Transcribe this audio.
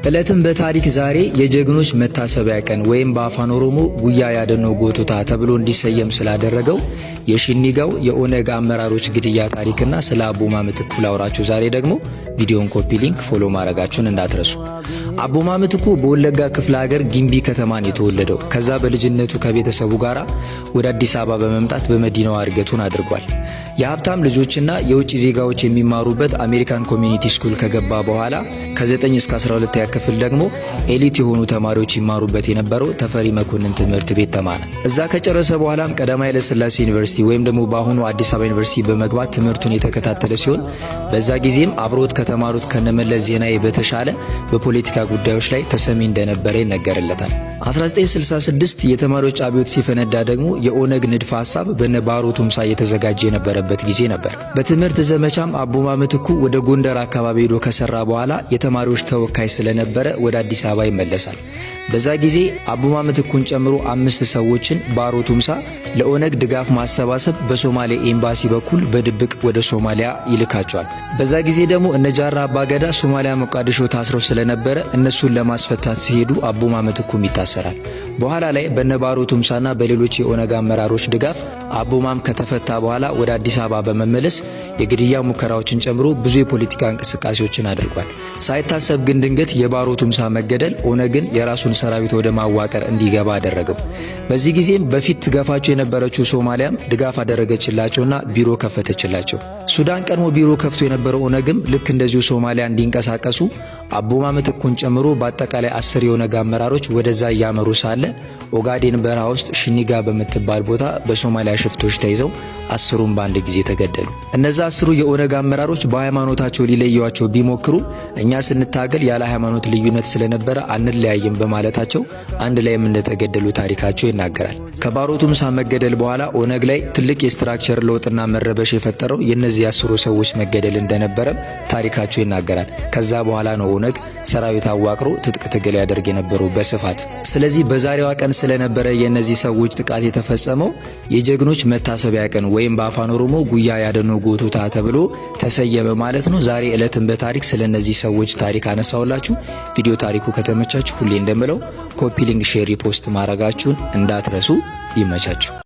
ዕለትም በታሪክ ዛሬ የጀግኖች መታሰቢያ ቀን ወይም በአፋን ኦሮሞ Guyyaa Yaadannoo Goototaa ተብሎ እንዲሰየም ስላደረገው የሽኒጋው የኦነግ አመራሮች ግድያ ታሪክና ስለ አቦማ ምትኩ ላውራችሁ። ዛሬ ደግሞ ቪዲዮን copy link፣ follow ማድረጋችሁን እንዳትረሱ። አቦማ ምትኩ በወለጋ ክፍለ ሀገር ጊምቢ ከተማን የተወለደው። ከዛ በልጅነቱ ከቤተሰቡ ጋር ወደ አዲስ አበባ በመምጣት በመዲናዋ እድገቱን አድርጓል። የሀብታም ልጆችና የውጭ ዜጋዎች የሚማሩበት American Community School ከገባ በኋላ ከ9 እስከ 12 ክፍል ደግሞ elite የሆኑ ተማሪዎች ይማሩበት የነበረው ተፈሪ መኮንን ትምህርት ቤት ተማረ። እዛ ከጨረሰ በኋላም ቀዳማዊ ኃይለ ሥላሴ ዩኒቨርሲቲ ወይም ደግሞ በአሁኑ አዲስ አበባ ዩኒቨርሲቲ በመግባት ትምህርቱን የተከታተለ ሲሆን፣ በዛ ጊዜም አብሮት ከተማሩት ከነመለስ ዜናዊ በተሻለ በፖለቲካ ጉዳዮች ላይ ተሰሚ እንደነበረ ይነገርለታል። 1966 የተማሪዎች አብዮት ሲፈነዳ ደግሞ የኦነግ ንድፈ ሀሳብ በነ ባሮ ቱምሳ እየተዘጋጀ የነበረበት ጊዜ ነበር። በትምህርት ዘመቻም አቦማ ምትኩ ወደ ጎንደር አካባቢ ሄዶ ከሰራ በኋላ የተማሪዎች ተወካይ ስለነበረ ወደ አዲስ አበባ ይመለሳል። በዛ ጊዜ አቦማ ምትኩን ጨምሮ አምስት ሰዎችን ባሮ ቱምሳ ለኦነግ ድጋፍ ማሰባሰብ በሶማሌ ኤምባሲ በኩል በድብቅ ወደ ሶማሊያ ይልካቸዋል። በዛ ጊዜ ደግሞ እነ ጃራ አባገዳ ሶማሊያ ሞቃዲሾ ታስረው ስለነበረ እነሱን ለማስፈታት ሲሄዱ አቦማ ምትኩም ይታሰራል። በኋላ ላይ በነባሮ ቱምሳና በሌሎች የኦነግ አመራሮች ድጋፍ አቦማም ከተፈታ በኋላ ወደ አዲስ አበባ በመመለስ የግድያ ሙከራዎችን ጨምሮ ብዙ የፖለቲካ እንቅስቃሴዎችን አድርጓል። ሳይታሰብ ግን ድንገት የባሮ ቱምሳ መገደል ኦነግን የራሱን ሰራዊት ወደ ማዋቀር እንዲገባ አደረገው። በዚህ ጊዜም በፊት ትገፋቸው የነበረችው ሶማሊያም ድጋፍ አደረገችላቸውና ቢሮ ከፈተችላቸው። ሱዳን ቀድሞ ቢሮ ከፍቶ የነበረው ኦነግም ልክ እንደዚሁ ሶማሊያ እንዲንቀሳቀሱ አቦማ ምትኩን ጨምሮ በአጠቃላይ 10 የኦነግ አመራሮች ወደዛ እያመሩ ሳለ ኦጋዴን በረሃ ውስጥ ሽኒጋ በምትባል ቦታ በሶማሊያ ሽፍቶች ተይዘው 10ሩም በአንድ ጊዜ ተገደሉ። እነዛ 10ሩ የኦነግ አመራሮች በሃይማኖታቸው ሊለዩዋቸው ቢሞክሩ እኛ ስንታገል ያለ ሃይማኖት ልዩነት ስለነበረ አንለያይም በማለታቸው አንድ ላይም እንደተገደሉ ታሪካቸው ይናገራል። ከባሮ ቱምሳ መገደል በኋላ ኦነግ ላይ ትልቅ የ structure ለውጥና መረበሽ የፈጠረው የእነዚህ 10ሩ ሰዎች መገደል እንደነበረም ታሪካቸው ይናገራል። ከዛ በኋላ ነው ኦነግ ሰራዊት አዋቅሮ ትጥቅ ትግል ያደርግ የነበረው በስፋት። ስለዚህ በዛሬዋ ቀን ስለነበረ የእነዚህ ሰዎች ጥቃት የተፈጸመው የጀግኖች መታሰቢያ ቀን ወይም በአፋን ኦሮሞ Guyyaa Yaadannoo Goototaa ተብሎ ተሰየመ ማለት ነው። ዛሬ ዕለትን በታሪክ ስለ እነዚህ ሰዎች ታሪክ አነሳውላችሁ። ቪዲዮ ታሪኩ ከተመቻችሁ ሁሌ እንደምለው copy link፣ share፣ repost ማድረጋችሁን እንዳትረሱ። ይመቻችሁ።